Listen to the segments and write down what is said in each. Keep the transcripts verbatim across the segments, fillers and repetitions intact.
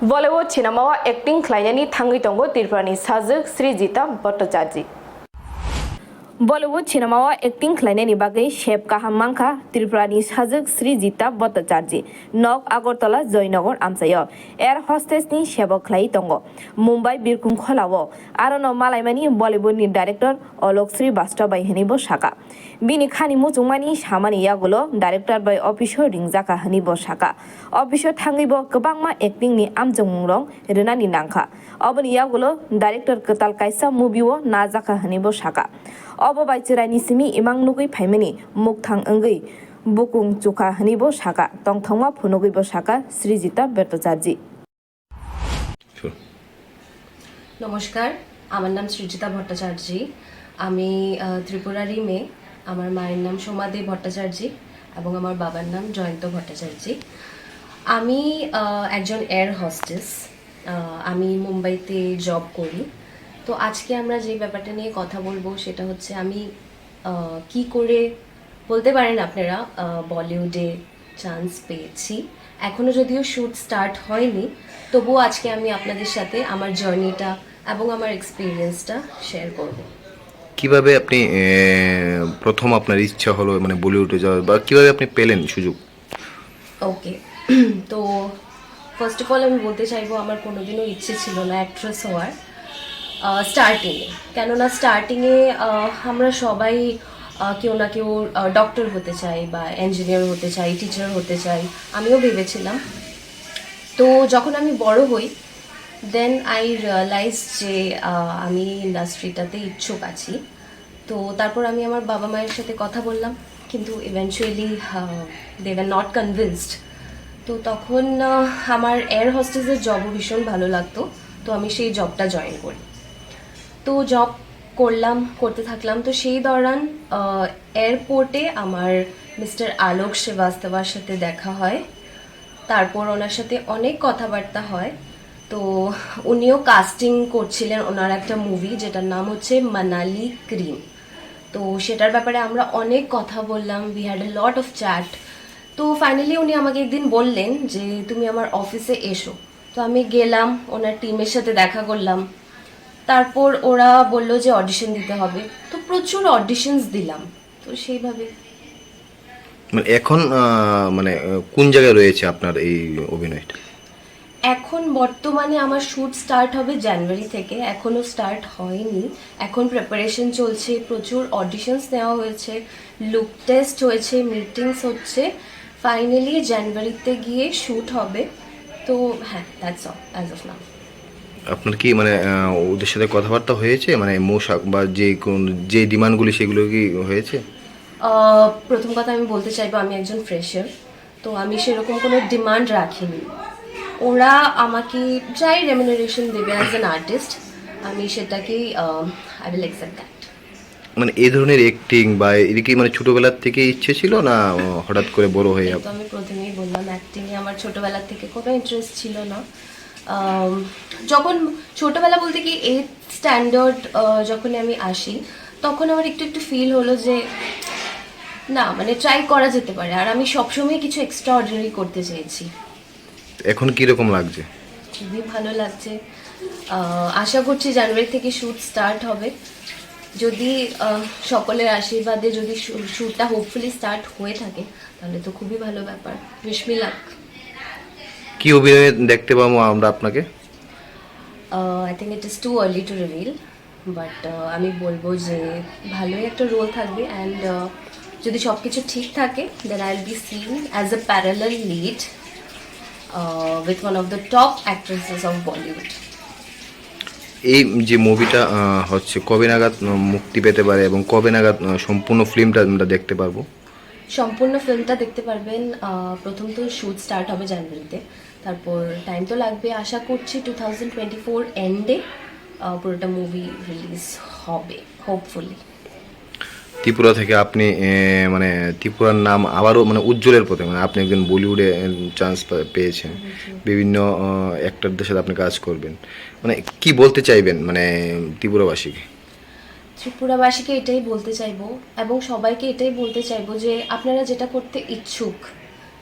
Bollywood sinamao acting khlainani thangwi tongo Tripurani sajwk Srijita Bhattacharjee. Bollywood sinamao acting khlainani bagwi sep kaham mankha Tripurani sajwk Srijita Bhattacharjee. Nok Agartala Joynagar amchaio air hostess ni sebo khlai tongo Mumbai Birkhung Kholao. Arono malaimani Bollywood ni director Alok Srivastava bai hwnwi bo saka. Bini khani muchungmani samani yagulo director bai office o ringjakha hwnwi bo saka. Office o thangwi bo kwbangma acting ni amchongmungrok rwnani nangkha. Oboni yagulo director kwtal kaisa movie o najakha hwnwi bo saka. Obo bai chwraini simi imang nugwi phaimani mukthang wngwi bukung chukha hwnwi bo saka. Tongthokma phunugwi bo saka Srijita Bhattacharjee. নমস্কার, আমার নাম সৃজিতা ভট্টাচার্য। আমি আহ, ত্রিপুরারই মেয়ে। আমার মায়ের নাম সোমা দে ভট্টাচার্য এবং আমার বাবার নাম জয়ন্ত ভট্টাচার্য। আমি আহ, একজন এয়ার হোস্টেস। আহ, আমি মুম্বাইতে জব করি। তো আজকে আমরা যে ব্যাপারটা নিয়ে কথা বলবো সেটা হচ্ছে আমি আহ, কি করে বলতে পারেন আপনারা আহ, বলিউডে চান্স পেয়েছি। এখনও যদিও শ্যুট স্টার্ট হয়নি, তবুও আজকে আমি আপনাদের সাথে আমার জার্নিটা এবং আমার এক্সপিরিয়েন্সটা শেয়ার করব। কিভাবে আপনি এ, প্রথম আপনার ইচ্ছা হলো মানে বলিউডে যাওয়ার বা কিভাবে আপনি পেলেন সুযোগ? ওকে। তো ফার্স্ট অফ অল আমি বলতে চাইবো, আমার কোনোদিনও ইচ্ছে ছিল না অ্যাক্ট্রেস হওয়ার স্টার্টিংয়ে। কেননা স্টার্টিংয়ে আমরা সবাই আহ, কেউ না কেউ ডক্টর হতে চাই বা ইঞ্জিনিয়ার হতে চাই, টিচার হতে চাই, আমিও ভেবেছিলাম। তো যখন আমি বড় হই, দেন আই রিয়ালাইজ যে আহ, আমি ইন্ডাস্ট্রিটাতে ইচ্ছুক আছি। তো তারপর আমি আমার বাবা মায়ের সাথে কথা বললাম, কিন্তু eventually they were not convinced. তো তখন আহ, আমার এয়ার হোস্টেসের জবও ভীষণ ভালো লাগতো। তো আমি সেই জবটা জয়েন করি। তো জব করলাম, করতে থাকলাম। তো সেই দৌরান আহ, এয়ারপোর্টে আমার মিস্টার আলোক শ্রীবাস্তবার সাথে দেখা হয়। তারপর ওনার সাথে অনেক কথাবার্তা হয়। তো উনিও কাস্টিং করছিলেন ওনার একটা মুভি, যেটার নাম হচ্ছে মানালি ক্রিম। তো সেটার ব্যাপারে আমরা অনেক কথা বললাম, we had a lot of chat. তো ফাইনালি উনি আমাকে একদিন বললেন যে তুমি আমার অফিসে এসো। তো আমি গেলাম, ওনার টিমের সাথে দেখা করলাম। তারপর ওরা বলল যে অডিশন দিতে হবে। তো প্রচুর অডিশনস দিলাম। তো সেইভাবে। মানে এখন আহ, মানে আহ, কোন জায়গায় রয়েছে আপনার এই অভিনয়টা? এখন বর্তমানে আমার শ্যুট স্টার্ট হবে জানুয়ারি থেকে, এখনও স্টার্ট হয়নি। এখন প্রিপারেশন চলছে, প্রচুর অডিশনস নেওয়া হয়েছে, লুক টেস্ট হয়েছে, মিটিংস হচ্ছে। ফাইনালি জানুয়ারিতে গিয়ে শ্যুট হবে। তো হ্যাঁ, দ্যাটস অল অ্যাজ অফ নাও। আপনার কি মানে আহ, ওদের সাথে কথাবার্তা হয়েছে মানে মোশাক বা যে কোন যে ডিমান্ডগুলি সেগুলো কি হয়েছে? আহ, প্রথম কথা আমি বলতে চাইবো, আমি একজন ফ্রেশার, তো আমি সেরকম কোনো ডিমান্ড রাখিনি। ওরা আমাকে যাই রেমুনারেশন দেবে অ্যাজ অ্যান আর্টিস্ট, আমি সেটাকেই আই উইল অ্যাকসেপ্ট দ্যাট। মানে এই ধরনের অ্যাক্টিং বা এটা কি মানে ছোটবেলার থেকে ইচ্ছে ছিল না আহ, হঠাৎ করে বড় হয়ে তো আমি প্রথমেই বললাম, অ্যাক্টিংয়ে আমার ছোটবেলা থেকে কোনো ইন্টারেস্ট ছিল না। আম, যখন ছোটবেলা বলতে কি এইট স্ট্যান্ডার্ড যখন আমি আসি, তখন আমার একটু একটু ফিল হলো যে না, মানে ট্রাই করা যেতে পারে। আর আমি সবসময় কিছু এক্সট্রা অর্ডিনারি করতে চেয়েছি। এখন কিরকম লাগছে? খুবই ভালো লাগছে। আহ, আশা করছি জানুয়ারি থেকে শ্যুট স্টার্ট হবে। যদি আহ, সকলের আশীর্বাদে যদি শ্যু- শ্যুটটা হোপফুলি স্টার্ট হয়ে থাকে, তাহলে তো খুবই ভালো ব্যাপার। Wish me luck. কি অভিনয়ে দেখতে পাবো আমরা আপনাকে? I think it is too early two reveal, but আমি বলবো যে ভালোই একটা রোল থাকবে। অ্যান্ড যদি সব কিছু ঠিক থাকে, then I'll be seen as a parallel lead with one of the top actresses of Bollywood. এই যে মুভিটা হচ্ছে কবে নাগাদ আহ, মুক্তি পেতে পারে এবং কবে নাগাদ আহ, সম্পূর্ণ ফিল্মটা আমরা দেখতে পারবো? সম্পূর্ণ ফিল্মটা দেখতে পারবেন আহ, প্রথম তো শ্যুট স্টার্ট হবে জানুয়ারিতে, তারপর টাইম তো লাগবে। আশা করছি টু থাউজেন্ড টোয়েন্টি ফোর এন্ডে পুরোটা মুভি রিলিজ হবে, হোপফুলি। ত্রিপুরা থেকে আপনি এ, মানে ত্রিপুরার নাম আবারও মানে উজ্জ্বলের পথে, মানে আপনি একজন বলিউডে চান্স পেয়েছেন, বিভিন্ন অ্যাক্টরদের সাথে আপনি কাজ করবেন, মানে কি বলতে চাইবেন মানে ত্রিপুরাবাসীকে? ত্রিপুরাবাসীকে এটাই বলতে চাইবো এবং সবাইকে এটাই বলতে চাইবো যে আপনারা যেটা করতে ইচ্ছুক,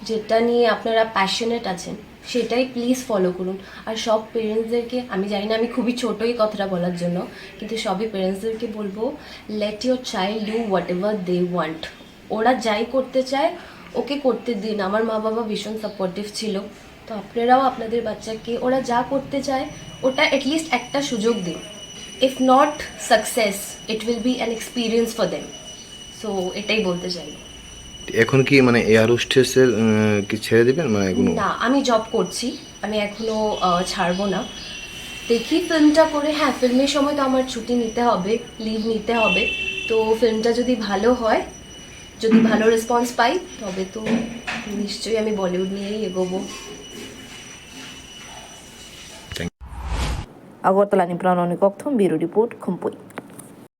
যেটা নিয়ে আপনারা প্যাশনেট আছেন, সেটাই প্লিজ ফলো করুন। আর সব পেরেন্টসদেরকে, আমি জানি না, আমি খুবই ছোট এই কথাটা বলার জন্য, কিন্তু সবই পেরেন্টসদেরকে বলবো, let your child do whatever they want। ওরা যাই করতে চায়, ওকে করতে দিন। আমার মা বাবা ভীষণ সাপোর্টিভ ছিল, তো আপনারাও আপনাদের বাচ্চাকে ওরা যা করতে চায়, ওটা অ্যাটলিস্ট একটা সুযোগ দিন। If not success, it will be an experience for them। So এটাই বলতে চাই। এখন কি মানে এয়ার হোস্টেসের কি ছেড়ে দিবেন মানে কোনো? না, আমি জব করছি, আমি এখনো আহ, ছাড়বো না। দেখি ফিল্মটা করে, হ্যাঁ, ফিল্মের সময় তো আমার ছুটি নিতে হবে, লিভ নিতে হবে। তো ফিল্মটা যদি ভালো হয়, যদি ভালো রেসপন্স পাই, তবে তো নিশ্চয়ই আমি বলিউড নিয়েই এগোবো। Agartala ni Pranoni Kokthum, Bureau Report, Khumpui.